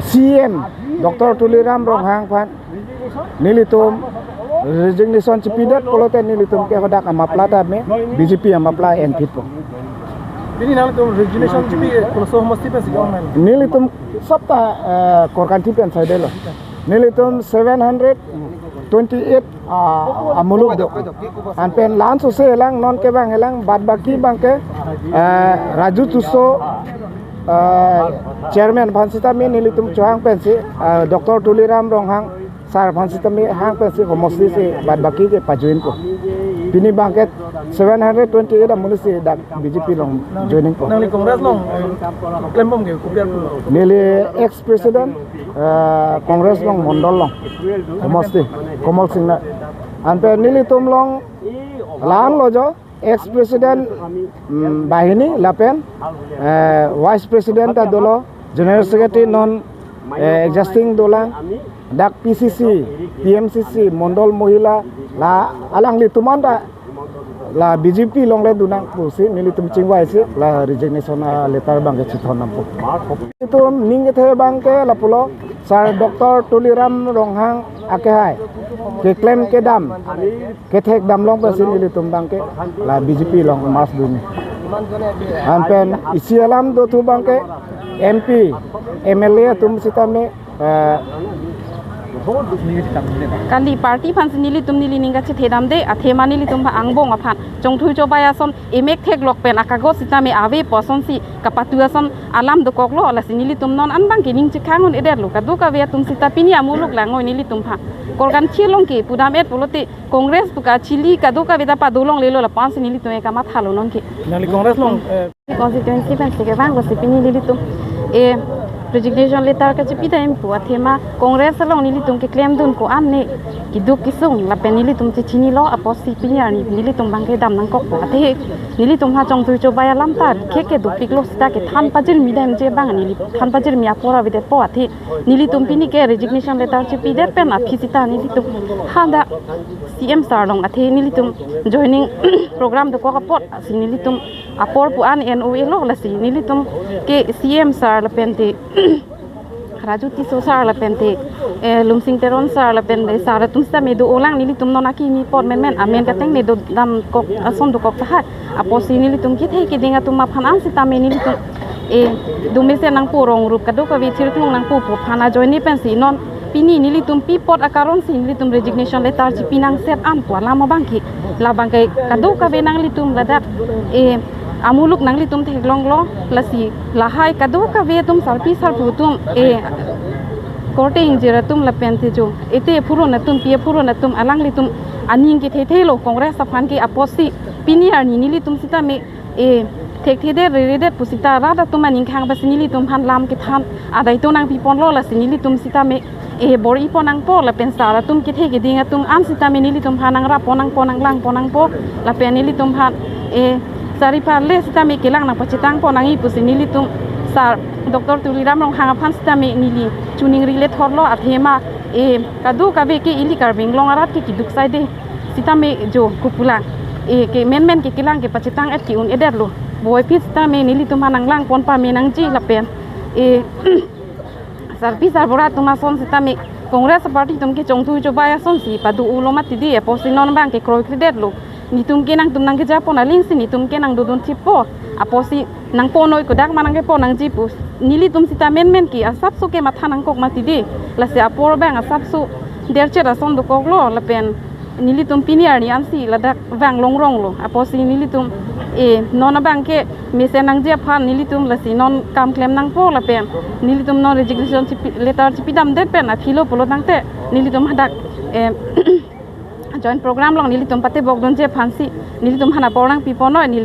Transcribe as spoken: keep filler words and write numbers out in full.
C M Doctor Tuliram Ronghang aphan nelitum resignation chipidet pulote nelitum ke hadak amapla tame B J P amapla enpitpo. Pini nangtum resignation chipi koso homosti pensi ke-ong nang? Nelitum sabta, eh, Korkanthi pen saidelo. Nelitum seven hundred twenty-eight, ah, amuluk do. Anpen la-an sose helang, non ke bang helang, bad baki bang ke, eh, Raju Tisso, eh, chairman aphan sitame nelitum chohang pensi, eh, Doctor Tuliram Ronghang sir aphan sitame hang pensi homosti si bad baki ke pajoinpo. Pini bang ke seven hundred twenty-eight amuluk si dak B J P along joining po. Nangli Congress along, eh, klembom ke kopi arpu? Neli ex president, eh, Congress along mondol along, homosti, Kamal Singnar. Anpen nelitum along la-an lo jo, ex president, mm, banghini lapen, eh, vice president ta dolo, general secretary non, eh, existing dolang, dak P C C, P M C C, mondol mohila, la alanglitum anta la B J P along le donang pusi nelitum chingvaisi la resignation, ah, letter bang ke chithon nangpo. Itum ning kethe bang ke lapulo, sir Doctor Tuliram Ronghang akehai keklem kedam, kethek dam long pensi nelitum bang ke la B J P along merge dun. Anpen isi alam dothu bang ke M P, M L A atum sitame, eh, kali party aphansi nelitum neli ning kachethedamde, athema nelitum aphan angbong aphan chongthui chobai ason emek theklok pen akagos sitame avepo asonsi kapatu ason alam dokoklo, lasi nelitum non an bang ke ning chekhang un-edetlo, kadokave atum sita pini amuluk langoi nelitum aphan. Korkanthi along ke pudam-et pulote Congress pu kachili kadokave ta padolonglelo, lapu-ansi nelitum ke kamathalo non ke. Nangli Congress along, eh, constituency pensi kevang pusi pini nelitum, eh, resignation letter kachipi time pu athema Congress along nelitum keklem dun ko-an ne keduk kesung lapen nelitum chechinilo apotsi pini arni nelitum bang ke dam nangkokpo. Athe nelitum ha chongthui chobai alam ta kheke dopiklo sita kethan pajirmi damji bang neli than pajirmi apor avedetpo. Athe nelitum pini ke resignation letter chipidet pen aphi sita nelitum hadak C M sir along athe nelitum joining program dokok apot si nelitum apor pu an N O A lo, lasi nelitum ke C M sir lapen te Raju Tisso sir lapen te, eh, Lumsing Teron sir lapen te sir atum sitame do-olang, nelitum non akimi apot menmen amen kateng ne dodamkok ason dokok tahai. Apotsi nelitum kethe keding atum aphan an sitame nelitum, eh, do mesen nangpo, rong rup kadokave thirklong nangpo pu aphan ajoine pensi non pini nelitum pi apot akaronsi nelitum resignation letter chipi nangset an pu alam abang ke, labang ke kadokave nanglitum ladak, eh, amuluk nanglitum theklonglo, lasi lahai kadokave atum sarpi sarpo atum, eh, korte ingjir atum lapen te jo ete phurun atum, pi aphurun atum, alanglitum aning kethethelo Congress aphan ke. Apotsi pini arni nelitum sitame, eh, thekthedet reredet pu sita rat atum aning khang pensi nelitum aphan lam kethan adai to nangpiponlo, lasi nelitum sitame, eh, bor-ipon nangpo lapen sir atum kethe keding atum an sitame nelitum aphan nangrap pon nangpo, nanglang pon nangpo lapen nelitum aphan, eh, sari pale sitame kelang nangpachetang pon nangji pusi nelitum sir Doctor Tuliram Ronghang aphan sitame neli choningri lethorlo. Athema, eh, kadokave ke ili Karbi Anglong arat ke keduk saide sitame jo kopulang, eh, ke menmen ke kelang kepachetang-et ke-un-edetlo. Boypi sitame nelitum aphan nanglang pon pame nangji lapen, eh, sarpi sarbura atum ason sitame Congress party atum ke chongthui chobai asonsi pado-olo mati di, apotsi non bang ke kroikredetlo. Netum ke nangtum nangkeja pon alingsi netum ke nangdodun thippo. Apotsi nangpon noi kodak ma nangkepon nangji pu. Nelitum sita menmen ke asapso kematha nangkok mati di. Lasi apor bang asapso derchet ason dokoklo lapen nelitum pini arni ansi ladak vang longronglo. Apotsi nelitum, eh, non abang ke mesen nangji aphan nelitum lasi non kam klem nangpo lapen nelitum non resignation chipi, letter chipidamdet pen aphilo pulo tangte nelitum hadak, eh, joint program along nelitum patebok dunji aphansi nelitum aphan apor nangpiponoi, neli